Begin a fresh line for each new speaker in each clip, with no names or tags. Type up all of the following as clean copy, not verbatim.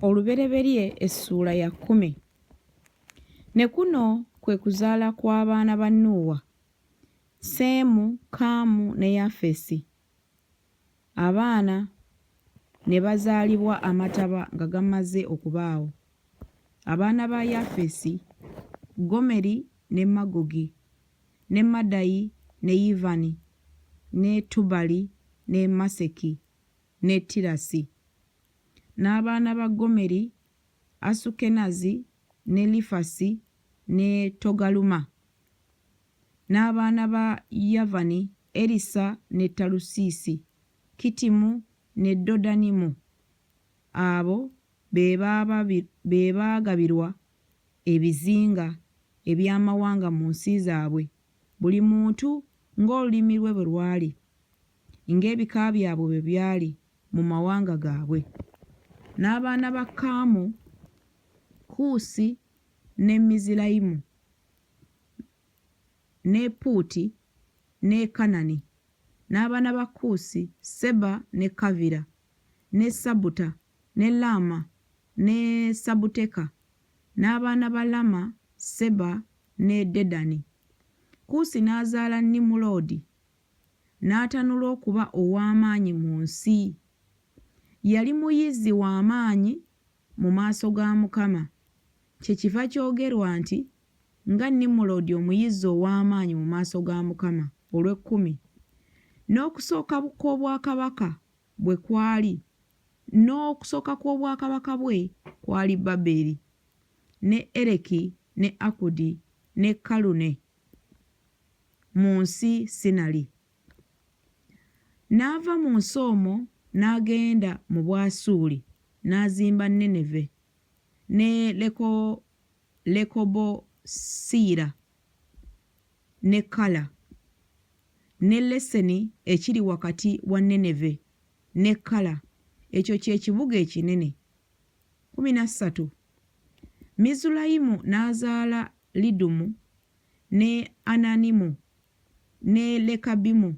Olubereberye essuula ya kkumi. Ne kuno kwe kuzaala kw'abaana ba Nuuwa, Seemu, Kaamu ne Yafesi. Abaana ne bazaalibwa amataba nga gamaze okubaawo. Abaana ba Yafesi, Gomeri ne Magogi, ne Madayi ne Yivani ne Tubali ne Maseki ne Tirasi. N'abaana ba Gomeri, Asukenazi, ne Lifasi, ne Togaluma. N'abaana ba Yavani, Erisa ne Talusiisi, Kittimu ne Dodanimu. Abo be baagabirwa ebizinga eby'amawanga mu nsi zaabwe, buli muntu ng'olulimi lwe bwe lwali, ng'ebika byabwe bwe byali mu mawanga gaabwe. N'abaana ba Kaamu, Kuusi ne Mizirayimu, ne Puuti ne Kanani. N'abaana ba Kuusi, Seba ne Kavira, ne Sabuta, ne Laama ne Sabuteka. N'abaana ba Lama, Seba ne Dedani. Kuusi n'azaala Nimuloodi, n'atanula okuba ow'amaanyi mu nsi. Yali muyizzi wa maanyi mu maaso ga Mukama, kyekiva kyogerwa nti, Nga Nimuloodi omuyizzi ow'amaanyi mu maaso ga Mukama. Olw'ekkumi. N'okusooka kw'obwakabaka bwe kwali n'okusooka kw'obwakabaka bwe kwali Baberi, ne Ereki ne Akudi ne Kalune mu nsi Sinali. N'ava mu nsi omwo n'agenda mu Bwasuuli n'azimba Nineve ne Lekobosiyira ne Kala ne Leseni ekiri wakati wa Nineve ne Kala, ekyo kye kibuga ekinene. 13 Mizulayimu n'azaala Lidumu ne Ananimu ne Lekabimu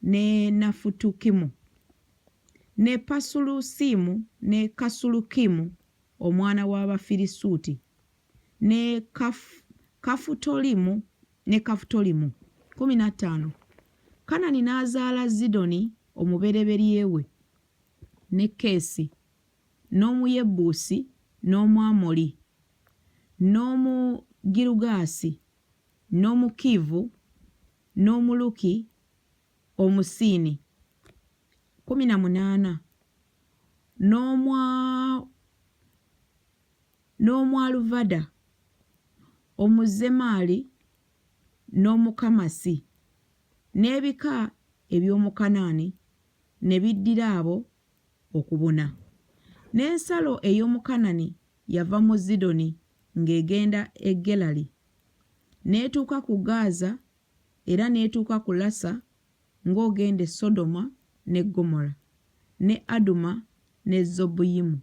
ne Nafutukimu, ne Pasulusimu ne Kasulukimu omwana w'Abafirisuuti, ne Kafutolimu ne Kafutolimu. 15 Kanani n'azaala Zidoni omubereberye we, ne Keesi, n'Omuyebusi, n'Omwamoli, n'Omugirugaasi, n'Omukiivu, n'Omuluki, Omusiini. 18 n'Omwaluvada, Omuzemali, n'Omukamasi, n'ebika eby'omu Kanaani ne biddira abo okubuna. N'ensalo ey'omu Kanani yava mu Zidoni ng'egenda e Gerali, n'etuuka ku Gaaza era n'etuuka ku Lasa ng'ogenda e Sodoma ne Ggomola, ne Aduma ne Zobuyimu.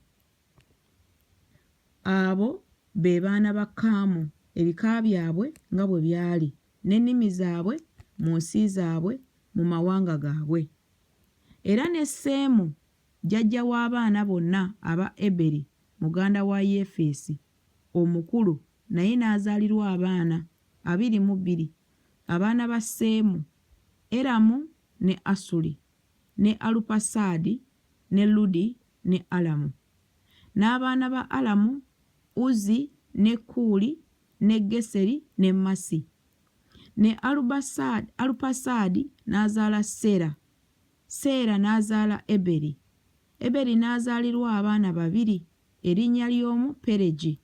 Abo be baana ba Kaamu, ebika byabwe nga bwe byali, n'ennimi zaabwe mu nsi zaabwe, mu mawanga gaabwe. Era ne Seemu jjajja w'abaana bonna aba Eberi muganda wa Yefeesi omukulu naye n'azaalirwa abaana, 22. Abaana ba Seemu, Eramu ne Asuli ne Alupasaadi ne Ludi ne Alamu. N'abaana ba Alamu, Uzi ne Kuuli ne Geseri ne Masi. Ne Alupasaadi n'azaala Sera, Seera n'azaala Eberi. Eberi n'azaalirwa abaana babiri, erinnya ly'omu Peregi,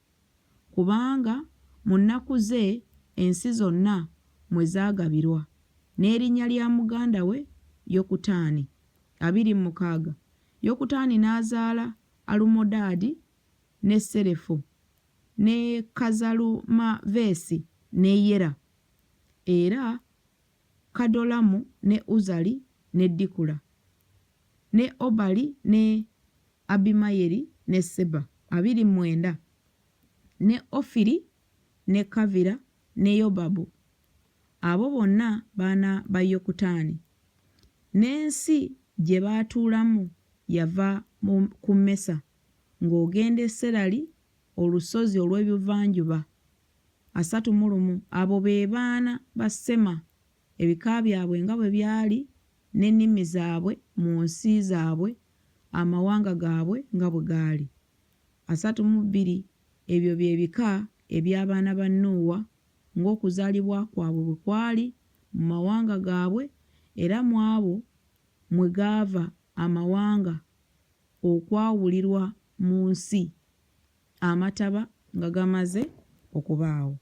kubanga mu nnaku ze ensi zonna mwe zaagabirwa, n'erinnya lya muganda we Yokutaani. 26 Yokutaani n'azaala Alumodaadi ne Serefu ne Kazalumaveesi ne Yera, era Kadolamu ne Uzali ne Dikula, ne Obali ne Abimayeri ne Seba, 29 ne Ofiri ne Kavira ne Yobabu. Abo bonna baana ba Yokutaani. N'ensi gye baatuulamu yava ku Mesa. ng'ogenda e Serali, olusozi olw'ebuvanjuba. 31 abo be baana ba Sema, ebika byabwe nga bwe byali n'ennimi zaabwe mu nsi zaabwe, amawanga gaabwe nga bwe gaali. 32 ebyo bye bika eby'abaana ba Nuuwa ng'okuzaalibwa kwabwe bwe kwali mu mawanga gaabwe, era mu abo mwe gaava amawanga okwawulirwa mu nsi, amataba nga gamaze okubaawo.